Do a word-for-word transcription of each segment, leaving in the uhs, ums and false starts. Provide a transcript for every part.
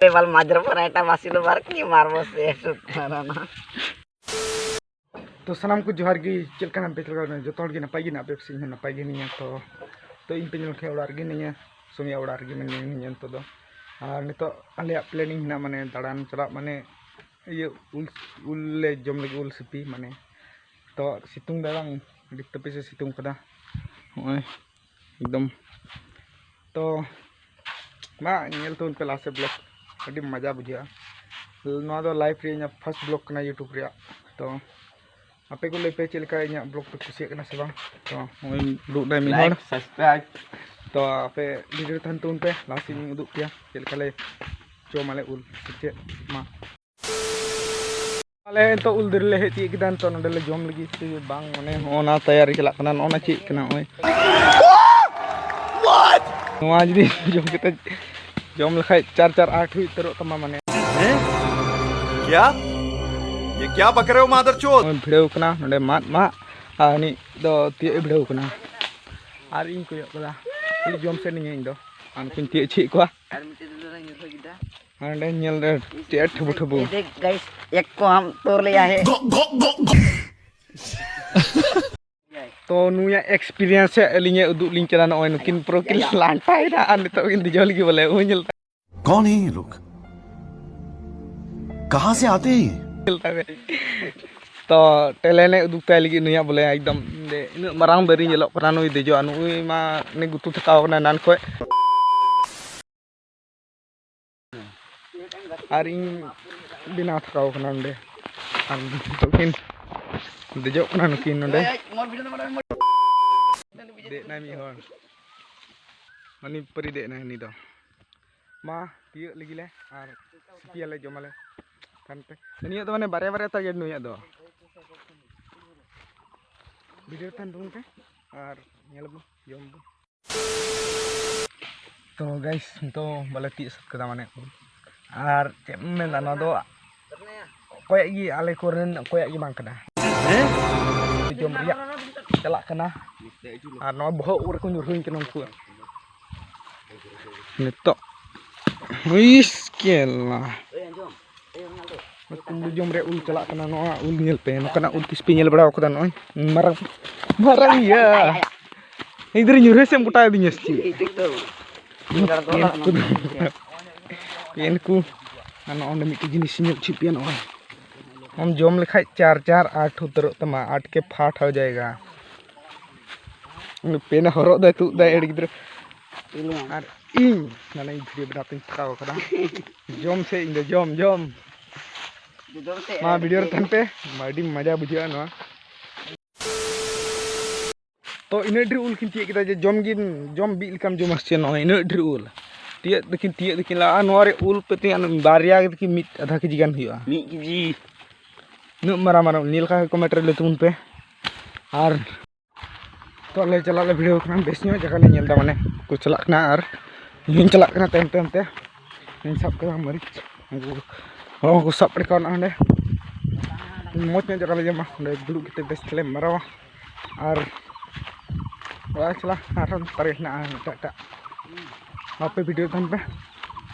Table माजर पर आटा बासी लो बार की मार बस ये सुतारा ना। तो सामान को जोहार ᱜᱮ, ᱪᱮᱫ ᱞᱮᱠᱟ ᱢᱮᱱᱟᱜ ᱯᱮ? ᱪᱮᱫ ᱞᱮᱠᱟ ᱢᱮᱱᱟᱜ? ᱡᱚᱛᱚ ᱦᱚᱲ ᱜᱮ ᱱᱟᱯᱟᱭ ᱜᱮ ᱢᱮᱱᱟᱜ ᱯᱮᱭᱟ ᱥᱮ? ᱤᱧ ᱦᱚᱸ ᱱᱟᱯᱟᱭ ᱜᱮ ᱢᱤᱱᱟᱹᱧᱟ᱾ ᱛᱚ, ᱛᱚ ᱤᱧ ᱯᱮ ᱧᱮᱞ ᱠᱷᱟᱱ ᱚᱲᱟᱜ ᱨᱮᱜᱮ ᱢᱤᱱᱟᱹᱧᱟ, ᱥᱚᱢᱤᱭᱟ ᱚᱲᱟᱜ ᱨᱮᱜᱮ ᱢᱤᱱᱟᱹᱧᱟ ᱱᱤᱛᱚᱜ ᱫᱚ᱾ ᱟᱨ ᱱᱤᱛᱚᱜ ᱟᱞᱮᱭᱟᱜ planning ᱦᱮᱱᱟᱜᱼᱟ, ᱢᱟᱱᱮ ᱫᱟᱬᱟᱱ ᱪᱟᱞᱟᱜ, ᱢᱟᱱᱮ ᱤᱭᱟᱹ ᱩᱞ, ᱩᱞ ᱞᱮ ᱡᱚᱢ ᱞᱟᱹᱜᱤᱫ, ᱩᱞ ᱥᱤᱯᱤ ᱢᱟᱱᱮ᱾ ᱛᱚ ᱥᱤᱛᱩᱝ ᱫᱟᱭ ᱵᱟᱝ, ᱟᱹᱰᱤ ᱛᱟᱹᱯᱤᱥ ᱮ ᱥᱤᱛᱩᱝ ᱠᱟᱫᱟ ᱱᱚᱜᱼᱚᱭ ᱮᱠᱫᱚᱢ᱾ ᱛᱚ ᱢᱟ ᱧᱮᱞ ᱛᱟᱵᱚᱱ ᱯᱮ last vlog, ᱟᱹᱰᱤ ᱢᱚᱡᱟ ᱵᱩᱡᱷᱟᱹᱜᱼᱟ᱾ ᱱᱚᱣᱟ ᱫᱚ life ᱨᱮ ᱤᱧᱟᱹᱜ first vlog ᱠᱟᱱᱟ YouTube ᱨᱮᱭᱟᱜ᱾ ᱛᱚ ᱟᱯᱮ ᱠᱚ ᱞᱟᱹᱭ ᱯᱮ ᱪᱮᱫ ᱞᱮᱠᱟ ᱤᱧᱟᱹᱜ vlog ᱯᱮ ᱠᱩᱥᱤᱭᱟᱜ ᱠᱟᱱᱟ ᱥᱮ ᱵᱟᱝ? ᱛᱚ ᱱᱚᱜᱼᱚᱭ ᱫᱩᱲᱩᱵ ᱱᱟᱭ ᱢᱤᱫ ᱦᱚᱲ᱾ Like, subscribe᱾ ᱛᱚ ᱟᱯᱮ video ᱨᱮ ᱛᱟᱦᱮᱱ ᱛᱟᱵᱚᱱ ᱯᱮ, last ᱤᱧ ᱩᱫᱩᱜ ᱯᱮᱭᱟ ᱪᱮᱫ ᱞᱮᱠᱟ ᱞᱮ ᱡᱚᱢ ᱟᱞᱮ ᱩᱞ ᱥᱮ ᱪᱮᱫ᱾ ᱢᱟ ᱟᱞᱮ ᱱᱤᱛᱚᱜ ᱩᱞ ᱫᱟᱨᱮ ᱞᱮ ᱦᱮᱡ ᱛᱤᱭᱳᱜ ᱠᱮᱫᱟ, ᱱᱤᱛᱚᱜ ᱱᱚᱸᱰᱮ ᱞᱮ ᱡᱚᱢ ᱞᱟᱹᱜᱤᱫ ᱥᱮ ᱵᱟᱝ, ᱢᱟᱱᱮ ᱦᱚᱸᱜᱼᱚ ᱱᱟ ᱛᱮᱭᱟᱨᱤ ᱪᱟᱞᱟᱜ ᱠᱟᱱᱟ᱾ ᱱᱚᱜᱼᱚ ᱱᱟ ᱪᱮᱫ ᱠᱟᱱᱟ? ᱱᱚᱜᱼᱚᱭ ᱱᱚᱣᱟ ᱡᱩᱫᱤ ᱡᱚᱢ ᱠᱟᱛᱮ, ᱡᱚᱢ ᱞᱮᱠᱷᱟᱡ ᱪᱟᱨ ᱪᱟᱨ ᱟᱴ ᱦᱩᱭ ᱩᱛᱟᱹᱨᱚᱜ ᱛᱟᱢᱟ ᱢᱟᱱᱮ᱾ क्या? ये क्या बक रहे हो मादरचोद? ᱱᱚᱜᱼᱚᱭ ᱵᱷᱤᱲᱟᱹᱣ ᱠᱟᱱᱟ ᱱᱚᱸᱰᱮ ᱢᱟᱫ ᱢᱟᱜ, ᱟᱨ ᱩᱱᱤ ᱫᱚ ᱛᱤᱭᱳᱜ ᱮ ᱵᱷᱤᱲᱟᱹᱣ ᱠᱟᱱᱟ, ᱟᱨ ᱤᱧ ᱠᱚᱭᱚᱜ ᱠᱟᱫᱟ, ᱠᱷᱟᱹᱞᱤ ᱡᱚᱢ ᱥᱮᱫ ᱤᱧ ᱤᱧ ᱫᱚ, ᱟᱨ ᱱᱩᱠᱩᱧ ᱛᱤᱭᱳᱜ ᱪᱷᱤᱜ ᱠᱚᱣᱟ᱾ ᱟᱨ ᱢᱤᱫᱴᱮᱡ ᱫᱩᱞᱟᱹᱲ ᱧᱩᱨᱦᱟᱹ ᱠᱮᱫᱟ᱾ ᱦᱟᱸᱰᱮ ᱧᱮᱞ ᱨᱮ ᱪᱮᱫ ᱴᱷᱟᱹᱵᱩ ᱴᱷᱟᱹᱵᱩ᱾ ये देख गाइस, एक को हम तोड़ लिया है। ᱛᱚ ᱱᱩᱭᱟᱜ experience ᱮ ᱟᱹᱞᱤᱧ ᱮ ᱩᱫᱩᱜ ᱞᱤᱧ ᱠᱟᱱᱟ᱾ ᱱᱚᱜᱼᱚᱭ ᱱᱩᱠᱤᱱ ᱯᱩᱨᱟᱹ ᱠᱤᱱ ᱞᱟᱱᱴᱟᱭᱮᱱᱟ ᱟᱨ ᱱᱤᱛᱚᱜ ᱠᱤᱱ ᱫᱮᱡᱚᱜ ᱞᱟᱹᱜᱤᱫ ᱵᱚᱞᱮ᱾ ᱩᱱ ᱧᱮᱞ ᱠᱚᱱ ᱦᱮ ᱭᱮ ᱞᱳᱜ? ᱠᱟᱦᱟᱸ ᱥᱮ ᱟᱛᱮ ᱦᱮ? ᱛᱚ talent ᱮ ᱩᱫᱩᱜ ᱛᱟᱭ ᱞᱟᱹᱜᱤᱫ ᱱᱩᱭᱟᱜ ᱵᱚᱞᱮ ᱮᱠᱫᱚᱢ ᱤᱱᱟᱹᱜ ᱢᱟᱨᱟᱝ ᱫᱟᱨᱮ ᱧᱮᱞᱚᱜ ᱠᱟᱱᱟ, ᱱᱩᱭ ᱫᱮᱡᱚᱜᱼᱟ, ᱱᱩᱭ ᱢᱟ ᱩᱱᱤ ᱜᱩᱛᱩ ᱛᱷᱟᱠᱟᱣ ᱠᱟᱱᱟ ᱮᱱᱟᱱ ᱠᱷᱚᱡ᱾ ᱟᱨ ᱤᱧ ᱵᱮᱱᱟᱣ ᱛᱷᱟᱠᱟᱣ ᱠᱟᱱᱟ ᱱᱚᱸᱰᱮ᱾ ᱟᱨ ᱱᱤᱛᱚᱜ ᱠᱤᱱ ᱫᱮᱡᱚᱜ ᱠᱟᱱᱟ ᱱᱩᱠᱤᱱ ᱱᱚᱸᱰᱮ᱾ ᱫᱮᱡ ᱮᱱᱟᱭ ᱢᱤᱫ ᱦᱚᱲ, ᱢᱟᱱᱤᱯᱩᱨᱤ ᱫᱮᱡ ᱮᱱᱟᱭ ᱩᱱᱤ ᱫᱚ᱾ ᱢᱟ ᱛᱤᱭᱳᱜ ᱞᱟᱹᱜᱤᱫ ᱞᱮ ᱟᱨ ᱥᱤᱯᱤᱭᱟᱞᱮ, ᱡᱚᱢᱟᱞᱮ᱾ ᱛᱟᱭᱚᱢ ᱛᱮ ᱩᱱᱤᱭᱟᱜ ᱫᱚ ᱢᱟᱱᱮ ᱵᱟᱨᱭᱟ ᱵᱟᱨᱭᱟ target ᱱᱩᱭᱟᱜ ᱫᱚ᱾ video ᱛᱟᱦᱮᱱ ᱛᱟᱵᱚᱱ ᱯᱮ ᱟᱨ ᱧᱮᱞ ᱟᱵᱚᱱ, ᱡᱚᱢ ᱟᱵᱚᱱ᱾ ᱛᱚ guys, ᱱᱤᱛᱚᱜ ᱵᱟᱞᱮ ᱛᱤᱭᱳᱜ ᱥᱟᱹᱛ ᱠᱟᱫᱟ ᱢᱟᱱᱮ ᱩᱞ᱾ ᱟᱨ ᱪᱮᱫ ᱮᱢ ᱢᱮᱱᱟ, ᱱᱚᱣᱟ ᱫᱚ ᱚᱠᱚᱭᱟᱜ ᱜᱮ, ᱟᱞᱮ ᱠᱚᱨᱮᱱ ᱚᱠᱚᱭᱟᱜ ᱜᱮ ᱵᱟᱝ ᱠᱟᱱᱟ᱾ ᱡᱚᱢ ᱨᱮᱭᱟᱜ ᱪᱟᱞᱟᱜ ᱠᱟᱱᱟ᱾ ᱟᱨ ᱱᱚᱣᱟ ᱵᱚᱦᱚᱜ ᱠᱚᱨᱮ ᱠᱚ ᱧᱩᱨᱦᱩᱧ ᱠᱟᱱᱟ ᱩᱱᱠᱩ᱾ ᱱᱤᱛᱚᱜ ᱢᱩᱥᱠᱤᱞ ᱱᱟ᱾ ᱠᱩᱢᱵᱽᱲᱩ ᱡᱚᱢ ᱨᱮ ᱩᱞ ᱪᱟᱞᱟᱜ ᱠᱟᱱᱟ᱾ ᱱᱚᱣᱟ ᱩᱞ ᱧᱮᱞ ᱯᱮ, ᱱᱚᱝᱠᱟᱱᱟᱜ ᱩᱞ ᱛᱤᱥ ᱯᱮ ᱧᱮᱞ ᱵᱟᱲᱟ ᱟᱠᱟᱫᱟ? ᱱᱚᱜᱼᱚᱭ ᱢᱟᱨᱟᱝ, ᱢᱟᱨᱟᱝ ᱜᱮᱭᱟ᱾ ᱜᱤᱫᱽᱨᱟᱹ ᱧᱩᱨᱦᱟᱹ ᱥᱮᱫ ᱮᱢ ᱜᱚᱴᱟ ᱤᱫᱤᱧᱟ ᱥᱮ ᱪᱮᱫ? ᱯᱮᱱ ᱠᱚ ᱫᱚ, ᱯᱮᱱ ᱠᱚ᱾ ᱟᱨ ᱱᱚᱜᱼᱚᱭ ᱱᱚᱰᱮ ᱢᱤᱫᱴᱮᱡ ᱡᱤᱱᱤᱥ ᱧᱮᱞ ᱦᱚᱪᱚᱭᱮᱫ ᱯᱮᱭᱟ᱾ ᱱᱚᱜᱼᱚᱭ ᱟᱢ ᱡᱚᱢ ᱞᱮᱠᱷᱟᱡ ᱪᱟᱨ ᱪᱟᱨ ᱟᱴ ᱩᱛᱟᱹᱨᱚᱜ ᱛᱟᱢᱟ, ᱟᱴ ᱠᱮ ᱯᱷᱟᱴ ᱦᱚ ᱡᱟᱭᱜᱟ᱾ ᱯᱮᱱ ᱦᱚᱨᱚᱜ ᱫᱟᱭ, ᱛᱩᱫ ᱫᱟᱭ ᱮᱲ ᱜᱤᱫᱽᱨᱟᱹ᱾ ᱟᱨ ᱤᱧ ᱢᱟᱱᱮ ᱤᱧ ᱵᱷᱤᱰᱤᱭᱳ ᱵᱮᱱᱟᱣ ᱛᱤᱧ ᱯᱷᱟᱠᱟᱣ ᱠᱟᱫᱟ᱾ ᱡᱚᱢ ᱥᱮ ᱤᱧ ᱫᱚ ᱡᱚᱢ, ᱡᱚᱢ᱾ ᱢᱟ ᱵᱷᱤᱰᱤᱭᱳ ᱨᱮ ᱛᱟᱦᱮᱱ ᱯᱮ, ᱟᱹᱰᱤ ᱢᱚᱡᱟ ᱵᱩᱡᱷᱟᱹᱜᱼᱟ ᱱᱚᱣᱟ᱾ ᱛᱚ ᱤᱱᱟᱹᱜ ᱰᱷᱮᱨ ᱩᱞ ᱠᱤᱱ ᱛᱤᱭᱳᱜ ᱠᱮᱫᱟ ᱡᱮ ᱡᱚᱢ ᱜᱮ, ᱡᱚᱢ ᱵᱤᱫ ᱞᱮᱠᱟᱢ ᱡᱚᱢᱟ ᱥᱮ ᱪᱮᱫ? ᱱᱚᱜᱼᱚᱭ ᱤᱱᱟᱹᱜ ᱰᱷᱮᱨ ᱩᱞ ᱛᱤᱭᱳᱜ ᱫᱚᱠᱤᱱ, ᱛᱤᱭᱳᱜ ᱫᱚᱠᱤᱱ ᱞᱟᱜᱼᱟ᱾ ᱱᱚᱣᱟ ᱨᱮ ᱩᱞ ᱯᱮᱛᱮ ᱵᱟᱨᱭᱟ ᱜᱮ ᱛᱟᱹᱠᱤᱱ ᱢᱤᱫ ᱟᱫᱷᱟ ᱠᱮᱡᱤ ᱜᱟᱱ ᱦᱩᱭᱩᱜᱼᱟ᱾ ᱢᱤᱫ ᱠᱮᱡᱤ᱾ ᱩᱱᱟᱹᱜ ᱢᱟᱨᱟᱝ ᱢᱟᱨᱟᱝ ᱩᱞ ᱧᱮᱞ ᱠᱷᱟᱱ ᱠᱚᱢᱮᱱᱴ ᱨᱮ ᱞᱟᱹᱭ ᱛᱟᱵᱚᱱ ᱯᱮ᱾ ᱟᱨ ᱛᱚ ᱟᱞᱮ ᱪᱟᱞᱟᱜ ᱞᱮ ᱵᱷᱤᱲᱟᱹᱣ ᱠᱟᱱᱟ, ᱵᱮᱥ ᱧᱚᱜ ᱡᱟᱭᱜᱟ ᱞᱮ ᱧᱮᱞ ᱮᱫᱟ, ᱢᱟᱱᱮ ᱠᱚ ᱪᱟᱞᱟᱜ ᱠᱟᱱᱟ ᱟᱨ ᱤᱧ ᱦᱚᱸᱧ ᱪᱟᱞᱟᱜ ᱠᱟᱱᱟ ᱛᱟᱭᱚᱢ ᱛᱟᱭᱚᱢ ᱛᱮ᱾ ᱤᱧ ᱥᱟᱵ ᱠᱟᱫᱟ ᱢᱟᱹᱨᱤᱪ, ᱩᱱᱠᱩ ᱦᱚᱲ ᱦᱚᱸᱠᱚ ᱥᱟᱵ ᱨᱟᱠᱟᱵ ᱱᱟ ᱚᱸᱰᱮ᱾ ᱢᱚᱡᱽ ᱧᱚᱜ ᱡᱟᱭᱜᱟ ᱞᱮ ᱧᱟᱢᱟ, ᱚᱸᱰᱮ ᱫᱩᱲᱩᱵ ᱠᱟᱛᱮ ᱵᱮᱥ ᱛᱮᱞᱮ ᱢᱟᱨᱟᱣᱟ᱾ ᱟᱨ ᱚᱲᱟᱜ ᱪᱟᱞᱟᱜ ᱟᱨᱦᱚᱸ ᱛᱟᱨᱮ ᱦᱮᱱᱟᱜᱼᱟ ᱮᱴᱟᱜ ᱮᱴᱟᱜ᱾ ᱟᱯᱮ ᱵᱷᱤᱰᱤᱭᱳ ᱛᱟᱦᱮᱱ ᱯᱮ,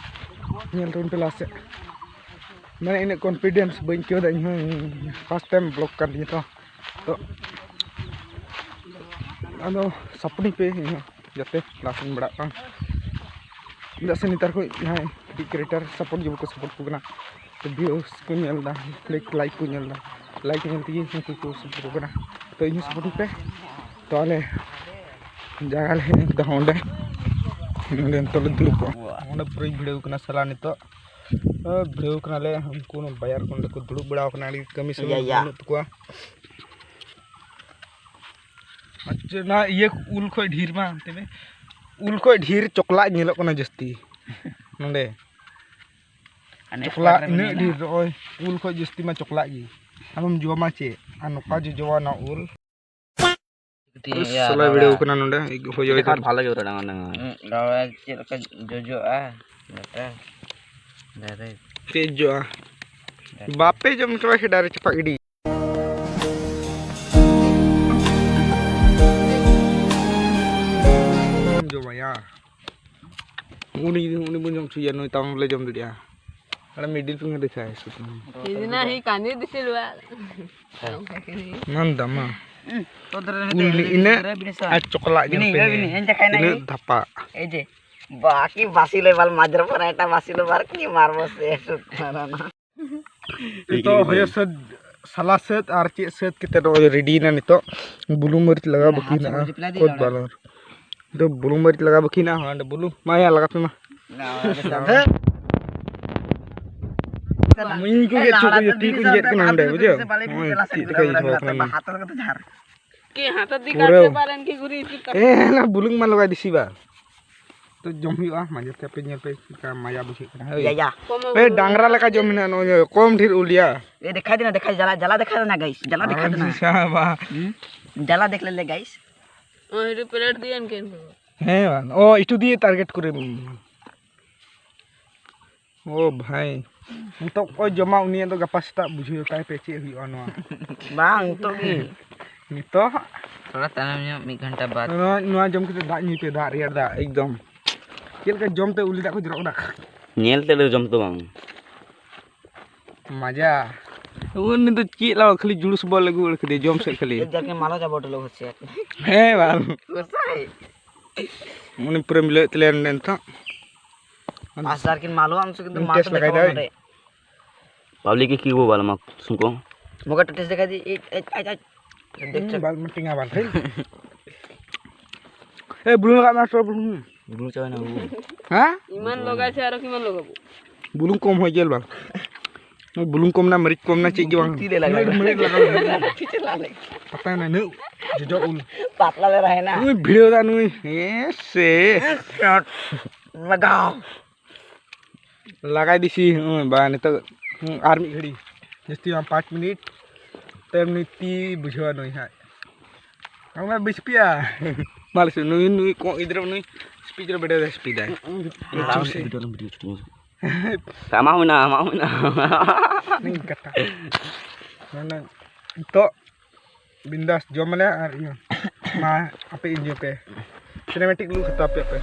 ᱧᱮᱞ ᱛᱟᱵᱚᱱ ᱯᱮ ᱞᱟᱦᱟ ᱥᱮᱫ᱾ ᱢᱟᱱᱮ ᱤᱱᱟᱹᱜ ᱠᱚᱱᱯᱷᱤᱰᱮᱱᱥ ᱵᱟᱹᱧ ᱟᱹᱭᱠᱟᱹᱣ ᱮᱫᱟ ᱤᱧ ᱦᱚᱸ ᱯᱷᱟᱥᱴ ᱴᱟᱭᱤᱢ ᱵᱞᱚᱜ ᱠᱟᱱ ᱛᱤᱧᱟᱹ ᱛᱚ᱾ ᱛᱚ ᱟᱫᱚ ᱥᱟᱯᱳᱨᱴᱤᱧ ᱯᱮ ᱤᱧ ᱦᱚᱸ, ᱡᱟᱛᱮ ᱞᱟᱦᱟ ᱥᱮᱫ ᱤᱧ ᱵᱟᱲᱦᱟᱜ ᱠᱟᱱ᱾ ᱪᱮᱫᱟᱜ ᱥᱮ ᱱᱮᱛᱟᱨ ᱠᱷᱚᱱ ᱡᱟᱦᱟᱸᱭ ᱠᱟᱹᱴᱤᱡ ᱠᱨᱤᱭᱮᱴᱟᱨ ᱥᱟᱯᱳᱨᱴ ᱜᱮ ᱵᱟᱠᱚ ᱥᱟᱯᱳᱨᱴ ᱠᱚ ᱠᱟᱱᱟ᱾ ᱛᱚ ᱵᱷᱤᱭᱩᱥ ᱠᱚ ᱧᱮᱞ ᱮᱫᱟ, ᱞᱟᱭᱤᱠ, ᱞᱟᱭᱤᱠ ᱠᱚ ᱧᱮᱞ ᱛᱮᱜᱮ ᱩᱱᱠᱩ ᱠᱚ ᱥᱟᱯᱳᱨᱴ ᱠᱚ ᱠᱟᱱᱟ᱾ ᱛᱚ ᱤᱧ ᱦᱚᱸ ᱥᱟᱯᱳᱨᱴᱤᱧ ᱯᱮ᱾ ᱛᱚ ᱟᱞᱮ ᱡᱟᱭᱜᱟ ᱞᱮ ᱦᱮᱡ ᱮᱱ ᱛᱟᱦᱚᱸ ᱚᱸᱰᱮ, ᱚᱸᱰᱮ ᱱᱤᱛᱚᱜ ᱞᱮ ᱫᱩᱲᱩᱵ ᱠᱚᱜᱼᱟ᱾ ᱚᱸᱰᱮ ᱯᱩᱨᱟᱹᱧ ᱵᱷᱤᱲᱟᱹᱣ ᱠᱟᱱᱟ ᱥᱟᱞᱟ ᱱᱤᱛᱚᱜ᱾ ᱟᱸ, ᱵᱷᱤᱲᱟᱹᱣ ᱠᱟᱱᱟᱞᱮ, ᱩᱱᱠᱩ ᱵᱟᱭᱟᱨ ᱠᱚ ᱚᱸᱰᱮ ᱠᱚ ᱫᱩᱲᱩᱵ ᱵᱟᱲᱟ ᱟᱠᱟᱱᱟ, ᱟᱹᱰᱤ ᱠᱟᱹᱢᱤ ᱥᱟᱹᱢᱤ ᱭᱟ, ᱭᱟ᱾ ᱵᱟᱹᱱᱩᱜ ᱛᱟᱠᱚᱣᱟ᱾ ᱟᱪᱪᱷᱟ, ᱚᱱᱟ ᱤᱭᱟᱹ ᱩᱞ ᱠᱷᱚᱡ ᱰᱷᱮᱨ ᱢᱟ ᱚᱱᱛᱮ ᱢᱮ, ᱩᱞ ᱠᱷᱚᱡ ᱰᱷᱮᱨ ᱪᱚᱠᱞᱟᱜ ᱧᱮᱞᱚᱜ ᱠᱟᱱᱟ ᱡᱟᱹᱥᱛᱤ ᱱᱚᱸᱰᱮ᱾ ᱟᱨ next ᱪᱚᱠᱞᱟᱜ part ᱨᱮ ᱤᱱᱟᱹᱜ ᱢᱮᱱᱟᱜᱼᱟ᱾ ᱰᱷᱮᱨ, ᱱᱚᱜᱼᱚᱭ ᱩᱞ ᱠᱷᱚᱡ ᱡᱟᱹᱥᱛᱤ ᱢᱟ ᱪᱚᱠᱞᱟᱜ ᱜᱮ᱾ ᱟᱢᱮᱢ ᱡᱚᱢᱟ ᱪᱮᱫ? ᱟᱨ ᱱᱚᱝᱠᱟ ᱡᱚᱡᱚᱣᱟ ᱚᱱᱟ ᱩᱞ᱾ ᱠᱟᱹᱴᱤᱡ ᱤᱭᱟᱹ ᱥᱟᱞᱟᱭ ᱨᱚᱲᱟ᱾ ᱵᱷᱤᱲᱟᱹᱣ ᱠᱟᱱᱟ ᱱᱚᱸᱰᱮ, ᱦᱚᱭᱚᱭ ᱮᱸᱰᱮᱠᱷᱟᱱ ᱠᱟᱱᱟ᱾ ᱵᱷᱟᱞᱮ ᱜᱮ ᱨᱚᱲᱟ ᱚᱱᱟ᱾ ᱦᱩᱸ, ᱨᱚᱲᱟ ᱪᱮᱫ ᱞᱮᱠᱟ ᱡᱚᱡᱚᱜᱼᱟ, ᱰᱟᱭᱨᱮᱠᱴ᱾ ᱪᱮᱫ ᱡᱚᱜᱼᱟ? ᱰᱟᱭᱨᱮᱠᱴ᱾ ᱵᱟᱯᱮ ᱡᱚᱢ ᱪᱟᱵᱟᱭ ᱠᱷᱟᱡ ᱰᱟᱭᱨᱮᱠᱴ ᱪᱟᱯᱟᱜ ᱜᱤᱰᱤ᱾ ᱡᱚᱢᱟᱭᱟ᱾ ᱩᱱᱤ, ᱩᱱᱤ ᱵᱚᱱ ᱡᱚᱢ ᱴᱷᱤᱠ ᱜᱮᱭᱟ, ᱱᱩᱭ ᱛᱟᱣ ᱞᱮ ᱡᱚᱢ ᱫᱟᱲᱮᱭᱟᱜᱼᱟ᱾ ᱚᱱᱟ middle finger ᱨᱮ ᱠᱷᱟᱭ ᱥᱩᱛᱩᱢ᱾ ᱤᱫᱤᱱᱟ ᱦᱤ ᱠᱟᱹᱱᱤ ᱫᱤᱥᱤᱞᱣᱟ᱾ ᱱᱚᱣᱟ ᱫᱟᱢᱟ᱾ ᱩᱱᱤ ᱤᱱᱟᱹᱜ ᱟᱨ ᱪᱚᱠᱞᱟᱜ ᱧᱮᱞ ᱯᱮ ᱱᱤᱭᱟᱹ᱾ ᱤᱱᱟᱹᱜ ᱫᱷᱟᱯᱟ᱾ ᱮ ᱡᱮ, ᱵᱟᱠᱤ ᱵᱟᱥᱤ ᱞᱮ ᱵᱟᱞ ᱢᱟᱡᱨᱚ ᱯᱚᱨᱮ ᱮᱴᱟ ᱵᱟᱥᱤ ᱞᱮ ᱵᱟᱨ ᱠᱤ ᱢᱟᱨᱵᱚ ᱥᱮ ᱥᱩᱛ ᱢᱟᱨᱟᱱᱟ᱾ ᱱᱤᱛᱚᱜ ᱦᱚᱭᱚ ᱥᱟᱹᱛ, ᱥᱟᱞᱟ ᱥᱟᱹᱛ ᱟᱨ ᱪᱮᱫ ᱥᱟᱹᱛ ᱠᱟᱛᱮ ᱱᱚᱜᱼᱚᱭ ready ᱮᱱᱟ ᱱᱤᱛᱚᱜ᱾ ᱵᱩᱞᱩᱝ ᱢᱟᱹᱨᱤᱪ ᱞᱟᱜᱟᱣ ᱵᱟᱹᱠᱤ ᱦᱮᱱᱟᱜᱼᱟ᱾ ᱠᱚᱫ ᱵᱟᱞᱚᱨ᱾ ᱱᱤᱛᱚᱜ ᱵᱩᱞᱩᱝ ᱢᱟᱹᱨᱤᱪ ᱞᱟᱜᱟᱣ ᱵᱟᱹᱠᱤ ᱦᱮᱱᱟᱜᱼᱟ᱾ ᱦᱟᱸᱰᱮ ᱵᱩᱞᱩᱝ ᱢᱟ ᱭᱟ ᱞᱟᱜᱟᱣ ᱯᱮ ᱢᱟ᱾ ᱤᱧ ᱠᱚ ᱜᱮᱫ ᱦᱚᱪᱚ ᱠᱚ, ᱛᱤ ᱠᱚᱧ ᱜᱮᱫ ᱠᱟᱱᱟ ᱱᱚᱰᱮ, ᱵᱩᱡᱷᱟᱹᱣ? ᱱᱚᱜᱼᱚᱭ ᱪᱮᱫ ᱞᱮᱠᱟ ᱤᱭᱟᱹ ᱠᱟᱱᱟ᱾ ᱠᱮ ᱦᱟᱛᱟ ᱫᱤ ᱯᱩᱨᱟᱹ ᱠᱟᱴ ᱥᱮ ᱵᱟᱨᱮᱱ ᱠᱤ ᱜᱷᱩᱨᱤ ᱤᱥᱤ ᱛᱟ ᱮ, ᱚᱱᱟ ᱵᱩᱞᱩᱝ ᱢᱟ ᱞᱟᱜᱟᱣ ᱫᱤᱥᱤ ᱵᱟ᱾ ᱛᱚ ᱡᱚᱢ ᱦᱩᱭᱩᱜᱼᱟ, ᱢᱟᱡᱷᱮ ᱛᱮ ᱟᱯᱮ ᱧᱮᱞ ᱯᱮ ᱪᱮᱫ ᱞᱮᱠᱟ ᱢᱟᱭᱟ ᱵᱩᱡᱷᱟᱹᱜ ᱠᱟᱱᱟ᱾ ᱦᱳᱭ᱾ ᱭᱟ, ᱭᱟ᱾ ᱮ, ᱰᱟᱝᱨᱟ ᱞᱮᱠᱟ ᱡᱚᱢ ᱢᱮᱱᱟᱜᱼᱟ, ᱱᱚᱜᱼᱚᱭ ᱠᱚᱢ ᱰᱷᱮᱨ ᱩᱞᱤᱭᱟ᱾ ᱮ, ᱫᱮᱠᱷᱟᱭ ᱫᱮᱱᱟ, ᱫᱮᱠᱷᱟᱭ, ᱡᱟᱞᱟ, ᱡᱟᱞᱟ ᱫᱮᱠᱷᱟᱭ ᱫᱮᱱᱟ, guys, ᱡᱟᱞᱟ ᱫᱮᱠᱷᱟᱭ ᱫᱮᱱᱟ᱾ ᱟᱪᱪᱷᱟ, ᱵᱟ᱾ ᱦᱩᱸ? ᱡᱟᱞᱟ ᱫᱮᱠᱷ ᱞᱮ, guys᱾ ᱦᱮᱸ, ᱵᱟᱝ᱾ ᱚ, ᱤᱴᱩ ᱫᱤᱭᱮ target ᱠᱚᱨᱮ᱾ ᱳ ᱵᱷᱟᱭ, ᱱᱤᱛᱚᱜ ᱚᱠᱚᱭ ᱡᱚᱢᱟ ᱩᱱᱤᱭᱟᱜ ᱫᱚ ᱜᱟᱯᱟ ᱥᱮᱛᱟᱜ ᱵᱩᱡᱷᱟᱹᱣ ᱛᱟᱭ ᱯᱮ ᱪᱮᱫ ᱦᱩᱭᱩᱜᱼᱟ ᱱᱚᱣᱟ᱾ ᱵᱟᱝ, ᱱᱤᱛᱚᱜ ᱜᱮ᱾ ᱱᱤᱛᱚᱜ? ᱛᱷᱚᱲᱟ ᱛᱟᱭᱱᱚᱢ ᱧᱚᱜ, ᱢᱤᱫ ᱜᱷᱚᱱᱴᱟ ᱵᱟᱫ᱾ ᱱᱚᱣᱟ, ᱱᱚᱣᱟ ᱡᱚᱢ ᱠᱟᱛᱮ ᱫᱟᱜ ᱧᱩᱭ ᱯᱮ, ᱫᱟᱜ, ᱨᱮᱭᱟᱲ ᱫᱟᱜ, ᱮᱠᱫᱚᱢ᱾ ᱪᱮᱫ ᱞᱮᱠᱟ ᱡᱚᱢ ᱛᱮ ᱩᱞᱤ ᱫᱟᱜ ᱠᱚ ᱡᱚᱨᱚᱜ ᱠᱟᱱᱟ᱾ ᱧᱮᱞ ᱛᱮ ᱞᱮ ᱡᱚᱢ ᱛᱚ ᱵᱟᱝ᱾ ᱢᱟᱡᱟ᱾ ᱩᱱᱤ ᱫᱚ ᱪᱮᱫ ᱞᱟᱜᱟᱣ, ᱠᱷᱟᱹᱞᱤ ᱡᱩᱲᱩᱥ ᱵᱚᱞ ᱟᱹᱜᱩ ᱵᱟᱲᱟ ᱠᱮᱫᱮ, ᱡᱚᱢ ᱥᱮᱫ ᱠᱷᱟᱹᱞᱤ᱾ ᱮᱠ ᱡᱟᱠᱮ ᱢᱟᱞᱚ ᱡᱟᱵᱚ ᱴᱩᱞᱚ ᱦᱚᱪᱪᱷᱮ᱾ ᱦᱮᱸ ᱵᱟᱝ᱾ ᱜᱚᱥᱟᱭ᱾ ᱩᱱᱤ ᱯᱩᱨᱟᱹ ᱢᱤᱞᱟᱹᱣᱮᱫ ᱛᱟᱞᱮᱭᱟ ᱱᱚᱰᱮ ᱱᱤᱛᱚᱜ᱾ ᱟᱥᱟᱨ ᱠᱤᱱ ᱢᱟᱞᱚ ᱟᱢ ᱥᱮ ᱠᱤᱱᱛᱩ ᱤᱧ ᱢᱟᱞᱚ test ᱞᱮᱠᱟ ᱞᱟᱜᱟᱭ ᱦᱚᱸ ᱫᱟᱹᱧ᱾ ᱱᱚᱰᱮ᱾ Public ᱜᱮ ᱠᱤ ᱵᱚ ᱵᱟᱞ ᱢᱟ ᱥᱩᱠᱚ᱾ ᱢᱚᱜᱟ ᱴᱮᱥᱴ ᱫᱮᱠᱷᱟᱭ ᱫᱤ, ᱮᱭ, ᱮᱭ, ᱮᱭ, ᱮᱭ᱾ ᱦᱩᱸ, ᱵᱟᱞ ᱢᱟ ᱴᱤᱝᱟ ᱵᱟᱞ ᱴᱷᱤᱠ᱾ ᱮ, ᱵᱩᱞᱩᱝ ᱞᱟᱜᱟᱣ ᱢᱮ, ᱥᱚᱵ ᱵᱩᱞᱩᱝ᱾ ᱵᱩᱞᱩᱝ ᱪᱟᱵᱟᱭᱱᱟ, ᱵᱩᱞᱩᱝ᱾ ᱦᱮᱸ? ᱤᱢᱟᱱ ᱞᱚᱜᱟ ᱥᱮ ᱟᱨᱚ ᱠᱤᱢᱟᱱ ᱞᱚᱜᱟᱵᱚ? ᱵᱩᱞᱩᱝ ᱠᱚᱢ ᱦᱚᱭ ᱡᱮᱞ ᱵᱟᱝ᱾ ᱵᱩᱞᱩᱝ ᱠᱚᱢ ᱱᱟ, ᱢᱟᱹᱨᱤᱪ ᱠᱚᱢ ᱱᱟ, ᱪᱮᱫ ᱜᱮ ᱵᱟᱝ᱾ ᱛᱤ ᱨᱮ ᱞᱟᱜᱟᱣ ᱢᱟᱹᱨᱤᱪ, ᱢᱟᱹᱨᱤᱪ ᱞᱟᱜᱟᱣ ᱢᱮ᱾ ᱯᱟᱛᱟ ᱱᱟ ᱱᱩ, ᱡᱚᱡᱚ ᱩᱞ᱾ ᱯᱟᱛᱞᱟ ᱞᱮ ᱨᱟᱦᱮᱱᱟ᱾ ᱱᱩᱭ ᱵᱷᱤᱲᱟᱹᱣ ᱫᱟ ᱱᱩᱭ᱾ ᱦᱮᱸ ᱥᱮ᱾ ᱞᱟᱜᱟᱣ᱾ ᱞᱟᱜᱟᱭ ᱫᱤᱥᱤ, ᱦᱩᱸ, ᱵᱟ, ᱱᱤᱛᱚᱜ, ᱦᱩᱸ, ᱟᱨ ᱢᱤᱫ ᱜᱷᱟᱹᱲᱤ᱾ ᱡᱟᱹᱥᱛᱤ ᱵᱟᱝ, ᱯᱟᱸᱪ ᱢᱤᱱᱤᱴ᱾ ᱛᱟᱭᱚᱢ ᱱᱩᱭ ᱛᱤ ᱵᱩᱡᱷᱟᱹᱣᱟ ᱱᱩᱭ ᱦᱟᱸᱜ᱾ ᱟᱢ ᱢᱟ ᱵᱤᱥ ᱯᱮᱭᱟ᱾ ᱢᱟ ᱞᱟᱹᱭ ᱥᱮ, ᱱᱩᱭ, ᱱᱩᱭ ᱠᱚᱸᱜ ᱜᱤᱫᱽᱨᱟᱹ, ᱱᱩᱭ speed ᱨᱮ ᱵᱮᱰᱮ ᱫᱟᱭ, speed ᱫᱟᱭ᱾ ᱦᱩᱸ, ᱦᱩᱸ᱾ ᱪᱩᱯ ᱥᱮ᱾ ᱟᱢᱟᱜ ᱢᱮᱱᱟᱜᱼᱟ, ᱟᱢᱟᱜ ᱢᱮᱱᱟᱜᱼᱟ᱾ ᱱᱤᱝ ᱠᱟᱛᱷᱟ᱾ ᱢᱟᱱᱮ, ᱱᱤᱛᱚᱜ ᱵᱤᱱᱫᱟᱥ ᱡᱚᱢ ᱟᱞᱮ ᱟᱨ ᱤᱭᱟᱹ, ᱢᱟ ᱟᱯᱮ enjoy ᱯᱮ᱾ Cinematic look ᱦᱟᱛᱟᱣ ᱯᱮ ᱟᱯᱮ᱾